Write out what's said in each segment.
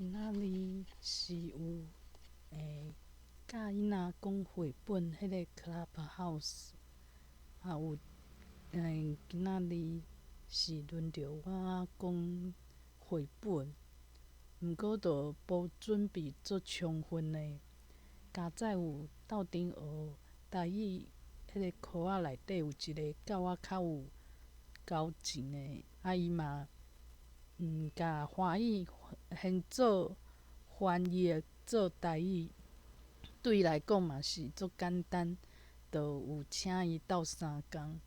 今仔日是有教囡仔講繪本，彼个 Clubhouse 也有今仔日是輪著我講繪本，毋過就無準備足充分的，佳哉有鬥陣學台語，彼个科仔內底有一个佮我較有交情的，啊伊嘛共華語現做翻譯做台語，對伊來講嘛是足簡單，就有請伊鬥相共，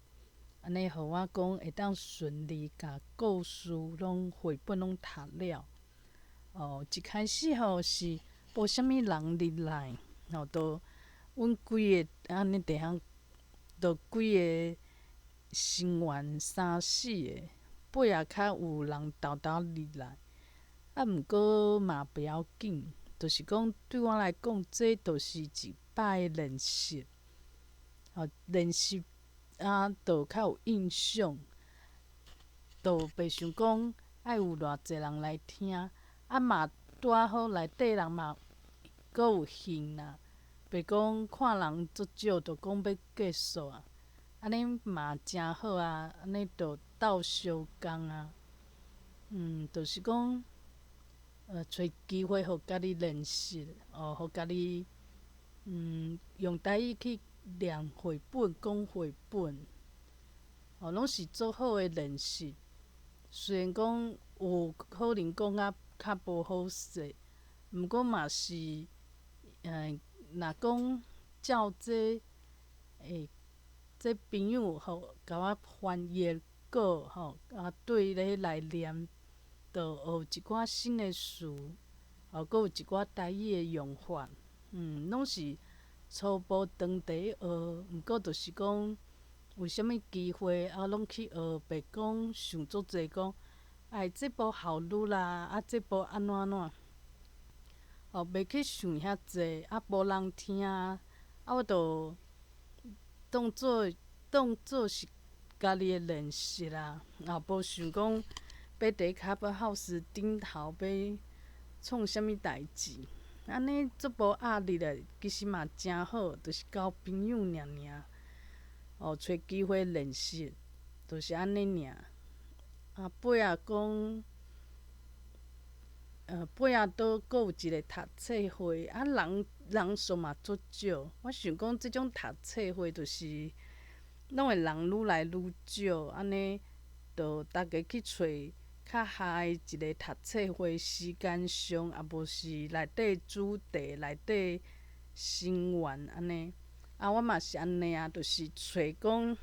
按呢予我講會當順利共故事攏繪本攏讀了。哦，一開始吼是無啥物人入來，吼，就阮幾个按呢佇遐，就幾個成員三四个，尾仔較有人沓沓入來。啊，毋過嘛袂要緊，就是講對我來講，這就是一擺練習，吼，練習啊，就較有印象，就袂想講愛有偌濟人來聽，啊嘛拄仔好內底人嘛閣有興啦，袂講看人足少就講欲結束啊，按呢嘛誠好啊，按呢就鬥相共啊，就是講揣機會予家己練習，哦，予家己用台語去念繪本、講繪本，哦，攏是足好的練習。雖然講有可能講甲較無好勢，毋過嘛是，若講照這這朋友吼，共我翻譯過吼，啊對咧來念，就學一寡新的詞，哦，閣有一寡台語的用法，攏是初步當地學，毋過就是講有啥物機會啊，攏去學，袂講想足濟講，哎，這無效率啦，啊，這無按怎按怎，哦，袂去想遐濟，啊，無人聽，啊，我就當做是家己的練習啦，也無想講欲佇 Clubhouse 頂頭欲創啥物代誌，按呢足無壓力的，其實嘛誠好，就是交朋友爾爾，哦，揣機會練習，就是按呢爾。啊，尾仔講，尾仔都閣有一個讀冊會，啊，人數嘛足少。我想講這種讀冊會就是攏會人愈來愈少，按呢，就逐家去揣較合的一個讀冊會時間上，抑無是內底主題、內底成員按呢。啊，我嘛是按呢啊，就是揣講，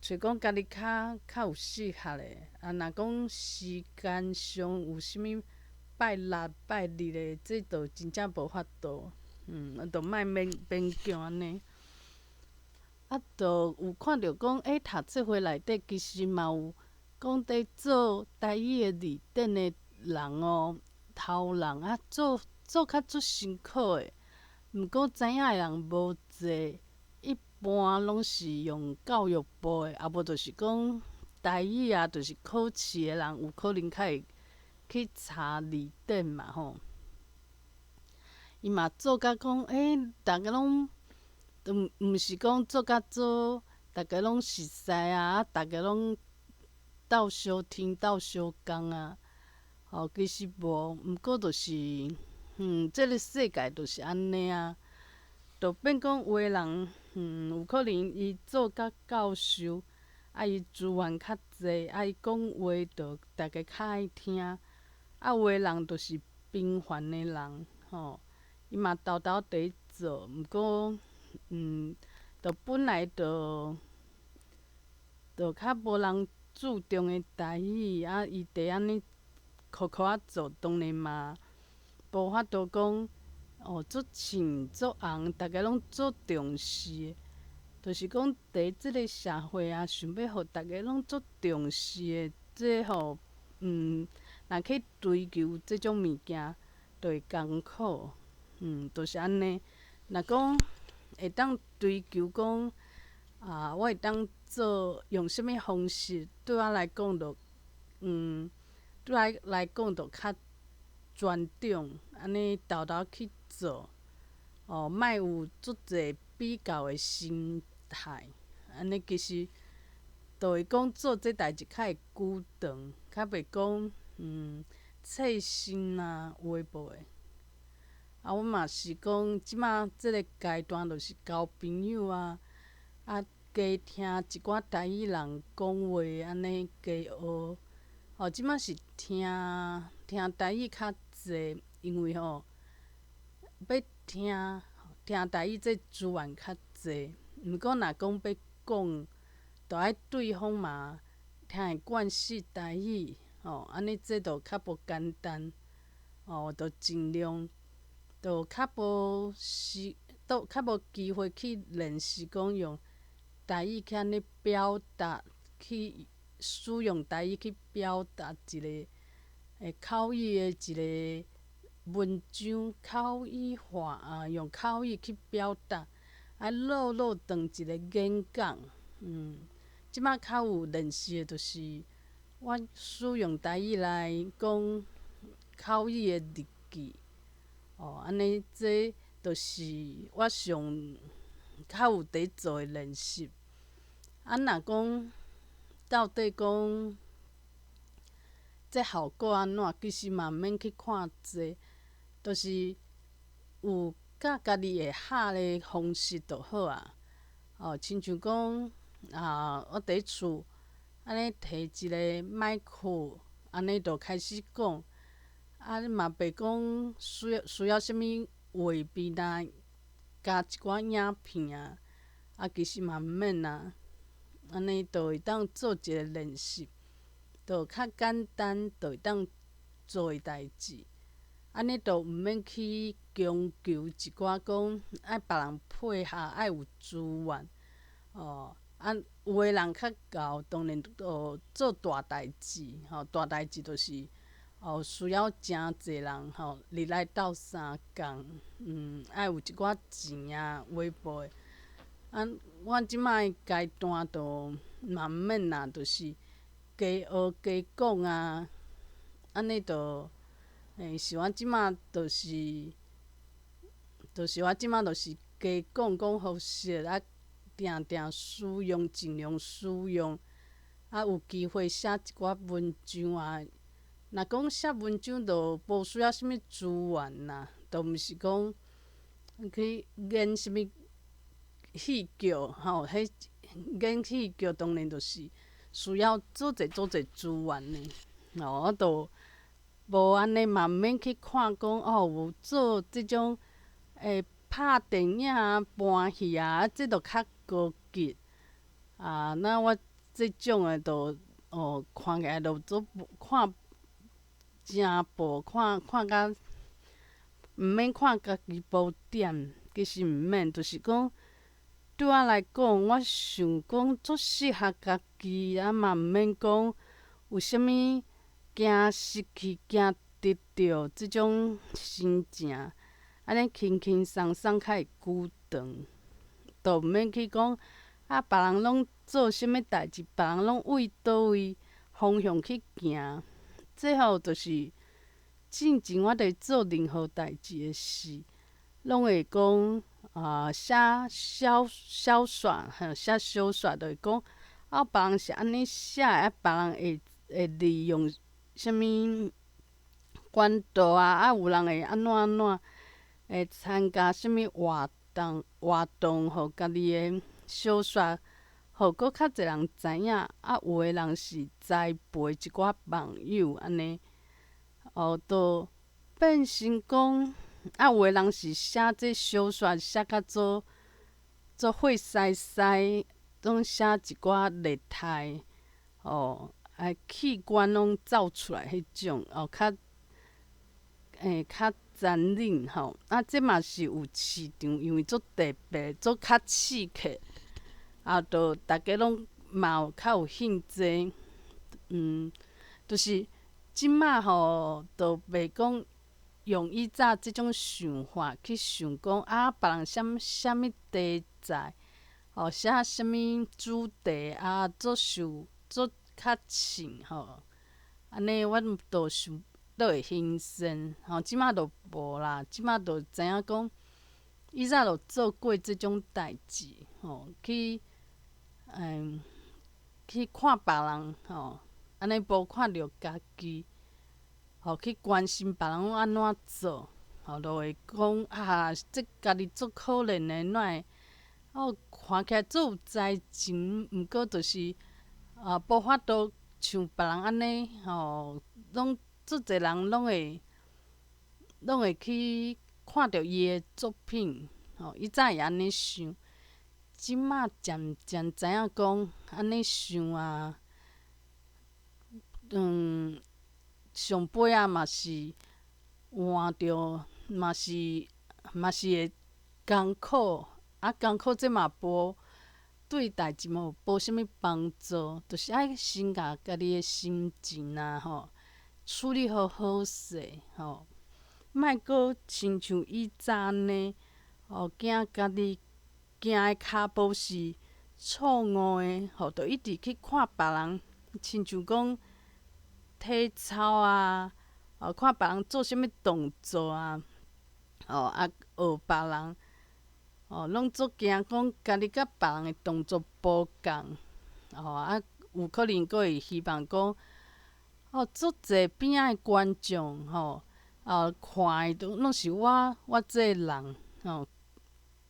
揣講家己較較有適合的。啊，若講時間上有啥物拜六、拜日的，這就真正無法度，就莫勉勉強按呢。啊，就有看著講，讀冊會內底其實嘛有講佇做台語的字典的人哦，頭人啊，做做較足辛苦的。毋過知影的人無濟，一般攏是用教育部的，啊無就是講台語啊，就是考試的人有可能較會去查字典嘛吼。伊嘛做甲講，逐家攏毋毋是講做甲做，逐家攏熟似啊，逐家攏鬥相聽、鬥相共啊，吼，其實無，毋過就是，這个世界就是按呢啊，就變講有的人，有可能伊做甲教授，啊，伊資源較濟，啊，伊講話就逐家較愛聽，啊，有的人就是平凡的人，吼，伊嘛沓沓佇做，毋過，就本來就就較無人注重的台語，啊，伊佇按呢苦苦仔做，當然嘛無法度講，哦，足凊足紅，逐家攏足重視，就是講佇這个社會啊，想欲予逐家攏足重視的，這吼，若去追求這種物件，就會艱苦，就是按呢。若講會當追求講，啊，我會當做用啥物方式，對我來講就，對我來講就較專長，按呢沓沓去做，哦，莫有足濟比較的心態，按呢其實就會講做這代誌較會久長，較袂講冊身啊，有的無的。啊，我嘛是講，這馬這个階段就是交朋友啊，啊，加聽一寡台語人講話，按呢加學。哦，這馬是聽聽台語較濟，因為吼，欲聽聽台語這資源較濟。毋過若講欲講，著愛對方嘛聽會慣勢台語，吼，按呢這就較無簡單。哦，就盡量，就較無時，都較無機會去練習講用台語去按呢表達，去使用台語去表達一個口語的一個文章，口語化啊，用口語去表達，愛落落長一個演講。這馬較有練習的，就是我使用台語來講口語的日記。哦，按呢，這就是我上較有佇做的練習。啊，若講到底講這效果按怎，其實嘛毋免去看這，就是有佮家己會合的方式就好啊。哦，親像講啊，我佇厝按呢提一个麥克，按呢就開始講。啊，嘛袂講需要啥物畫面啊，加一寡影片啊，啊，其實嘛毋免啊，按呢就會當做一个練習，就較簡單，就會當做的代誌。按呢就毋免去強求一寡講愛別人配合，愛有資源，哦，啊，有的人較𠢕，當然就做大代誌，吼，大代誌就是哦，需要誠濟人吼，入來鬥相共，愛有一寡錢啊，有的無的。啊，我這擺的階段就嘛毋免啦，就是加學加講啊，按呢就，像我這擺就是，就是我這擺就是加講講予熟，啊，定定使用，盡量使用，啊，有機會寫一寡文章啊。若講寫文章，就無需要啥物資源啦，就毋是講去演啥物戲劇吼，彼演戲劇當然就是需要足濟足濟資源的，吼，我就無按呢嘛，毋免去看講哦，有做這種拍電影啊、搬戲啊，這就較高級。啊，那我這種的就哦，看起來就足看誠薄，看看甲毋免看家己無點，其實毋免，就是講對我來講，我想講足適合家己，啊嘛毋免講有啥物驚失去、驚得著這種心情，按呢輕輕鬆鬆較會久長，就毋免去講啊，別人攏做啥物代誌，別人攏為佗位方向去行，這吼就是進前我佇做任何代誌的時，攏會講啊寫小小說，寫小說就會講啊，別人是按呢寫的，啊，別人會利用啥物管道啊，啊，有人會按怎按怎，會參加啥物活動活動，予家己的小說，予閣較濟人知影，啊，有的人是栽培一寡網友按呢，哦，就變成講，啊，有的人是寫這小說寫甲做做血師師，攏寫一寡劣態，哦，啊，器官攏走出來彼種，哦，較較殘忍吼，啊，這嘛是有市場，因為足特別，足較刺激，啊，就逐家攏嘛有較有興致，就是這馬吼，就袂講用以早這種想法去想講啊，別人啥啥物題材，哦，寫啥物主題啊，足受足較凊吼，按呢，阮就想都會興盛，吼，這馬就無啦，這馬就知影講，以早就做過這種代誌，吼，去看別人，吼，按呢無看著家己，吼，去關心別人按怎做，吼，就會講啊，這家己足可憐的，哪會？哦，看起來足有才情，毋過就是啊，無法度像別人按呢，吼，攏足濟人攏會去看著伊的作品，吼，以早會按呢想，這馬漸漸知影講按呢想啊，上尾仔嘛是換著，嘛是會艱苦，啊，艱苦這嘛無對代誌嘛無啥物幫助，就是愛先共家己的心情啊，吼，處理好好勢，吼，莫閣親像以早按呢，吼，驚家己行的跤步是錯誤的，吼，就一直去看別人，親像講體操啊，哦，看別人做啥物動作啊，吼，啊，學別人，吼，攏足驚講家己佮別人的動作無仝，吼，啊，有可能閣會希望講，哦，足濟邊仔的觀眾，吼，哦，看的都攏是我這個人，吼，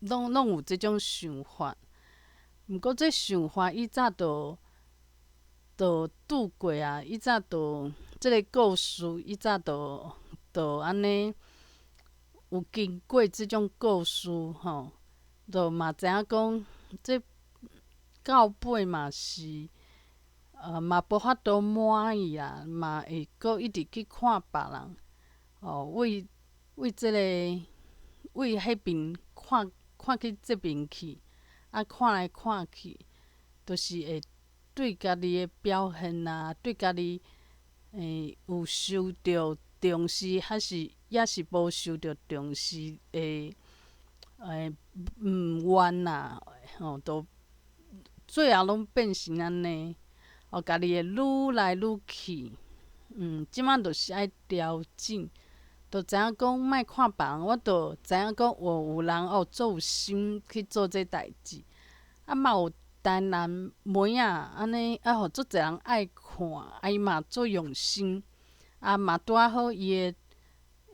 攏有這種想法。毋過這想法以早就拄過啊，以早就這个故事，以早就按呢有經過這種故事，吼，就嘛知影講，這到尾嘛是，嘛無法度滿意啊，嘛會閣一直去看別人，哦，為這个為彼邊看看去這邊去，啊，看來看去，就是會對家己的表現啊，對家己有受著重視，還是抑是無受著重視的毋願啊，吼，都最後攏變成按呢，哦，家己會愈來愈去，這馬就是愛調整，就知影講莫看別人，我就知影講有人哦，足有心去做這代誌，啊嘛有台南妹仔按呢，啊，予足濟人愛看，啊伊嘛足用心，啊嘛拄仔好伊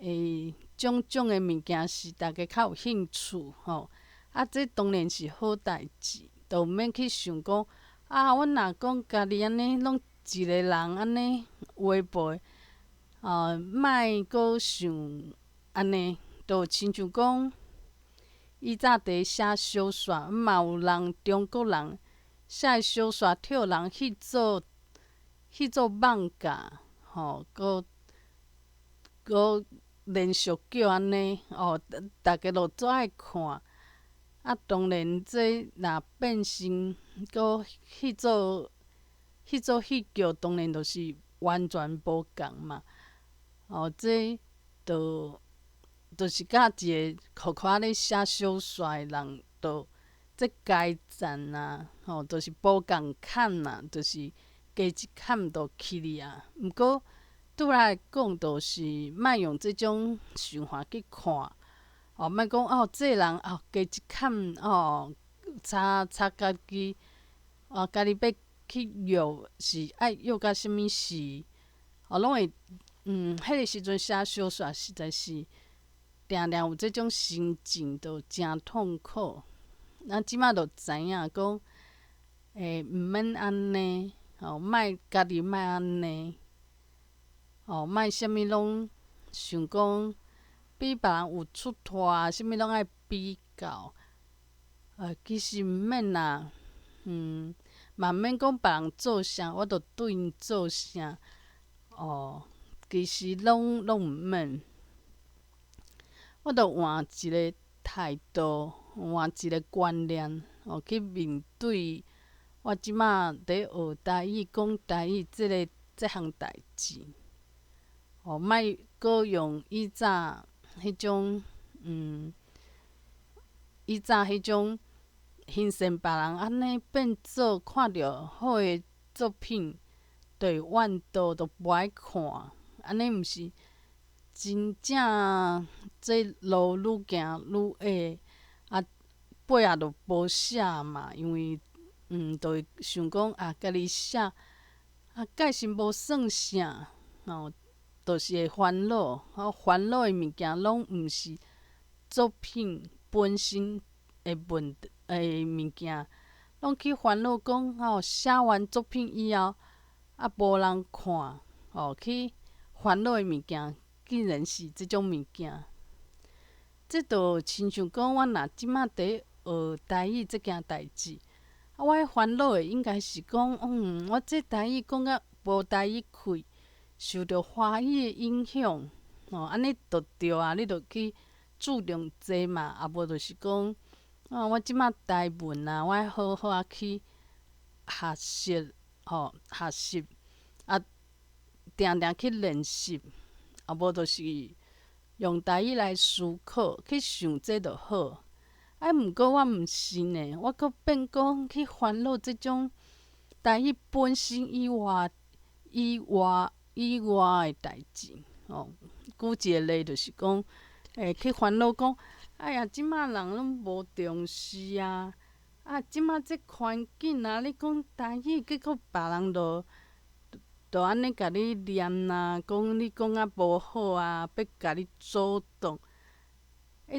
的種種的物件是大家較有興趣吼，啊這當然是好代誌，就毋免去想講，啊，阮若講家己按呢攏一个人按呢有的無的，哦，莫閣想按呢，就親像講，以早佇寫小說，嘛有人中國人寫小說，跳人去做艋舺，吼，閣閣連續劇按呢，哦，逐家都足愛看。啊，當然這若變成閣去做戲劇，當然就是完全無仝嘛。哦，這就是佮一个苦苦咧寫小說的人，就這階層啊，吼，就是無仝款啦，就是加一坎就去哩啊。毋過對我來講，就是莫用這種想法去看。哦，莫講哦，這个人哦，加一坎哦，差差家己，哦，家己欲去約是愛約甲啥物事，哦，攏會，彼个時陣寫小說實在是定定有這種心情，就誠痛苦。咱這馬就知影講，毋免按呢，吼，莫家己莫按呢，吼，莫啥物攏想講比別人有出脫，啥物攏愛比較，其實毋免啦，嘛毋免講別人做啥，我就對𪜶做啥，哦，其實攏毋免。我就換一个態度，換一个觀念，哦，去面對我這馬佇學台語、講台語這項代誌，哦，莫閣用以早彼種欣賞別人按呢變做看著好的作品，就會怨妒，就無愛看，按呢毋是真正這路愈行愈矮，啊，背後就無寫嘛，因為就會想講啊，家己寫，啊，蓋是無算啥，吼，就是會煩惱，吼，煩惱的物件攏毋是作品本身的問的物件，攏去煩惱講吼，寫完作品以後，啊，無人看，吼，去煩惱的物件，竟然是這種物件。這就親像講，我若這馬佇學台語這件代誌，啊，我煩惱的應該是講，我這台語講甲無台語氣，受著華語的影響，吼，按呢就對啊，你就去注重這嘛，啊無就是講，啊，我這馬台文啊，我愛好好仔去學習，吼，學習，啊，定定去練習，啊無就是用台語來思考，去想這就好。啊，毋過我毋是呢，我閣變講去煩惱這種台語本身以外、以外、以外的代誌，吼。舉一個例就是講，去煩惱講，哎呀，這馬人攏無重視啊，啊，這馬這環境啊，你講台語，結果別人就按呢共你念啊，講你講啊無好啊，欲共你阻擋。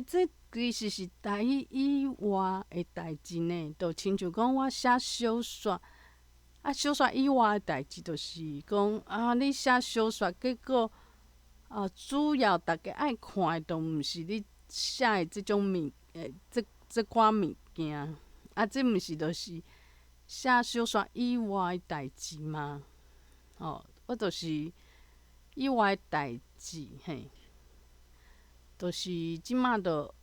這其實是台語以外的代誌呢，就親像講我寫小說，啊，小說以外的代誌就是講啊，你寫小說，結果啊，主要逐家愛看的都毋是你寫的這種物，這寡物件，啊，這毋是就是寫小說以外的代誌嗎？吼，我就是以外的代誌，嘿，就是這馬就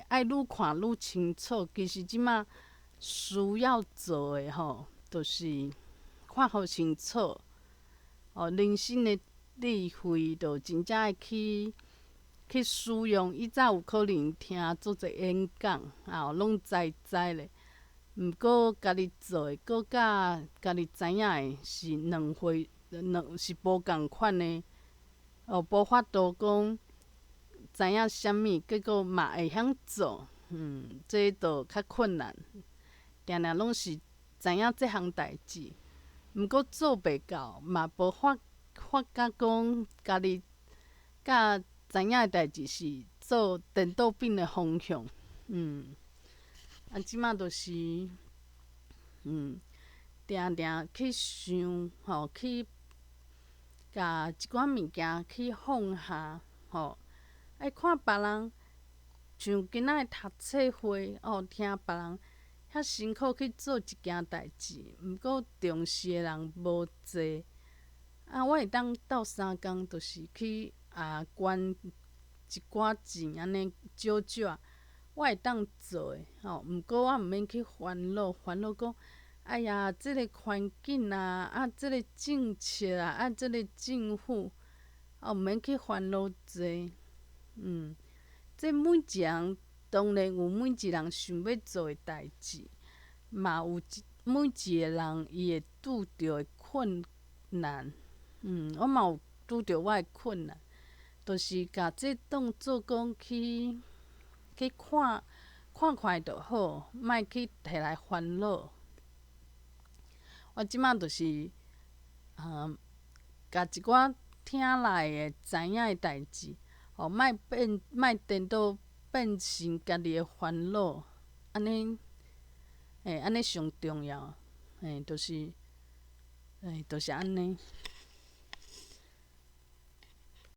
愛愈看愈清楚。其實這馬需要做的吼，就是看予清楚。哦，人生的智慧，就真正愛去使用。以前有可能聽足濟演講，啊，攏知知咧。毋過家己做的，閣佮家己知影的是兩回，兩是無仝款的。哦，無法度講知影啥物，結果嘛會曉做，這就較困難。定定攏是知影這項代誌，毋過做袂到，嘛無法發覺講家己佮知影的代誌是做顛倒反的方向，啊，這馬就是，定定去想，吼，去共一寡物件去放下，吼，愛看別人，像今仔的讀冊會，哦，聽別人遐辛苦去做一件代誌，毋過重視的人無濟。啊，我會當鬥相共，就是去啊捐一寡錢，按呢少少，我會當做的，吼。毋過我毋免去煩惱，煩惱講，哎呀，這个環境啊，啊，這个政策啊，啊，這个政府，啊，毋免去煩惱這，這每一个人當然有每一個人想欲做的代誌，嘛有一每一個人伊會拄著的困難，我嘛有拄著我的困難，就是共這當做講去看看看就好，莫去提來煩惱。我這馬就是，共一寡聽來的、知影的代誌，吼，莫變，莫顛倒變成家己的煩惱，按呢，按呢上重要，就是，就是按呢。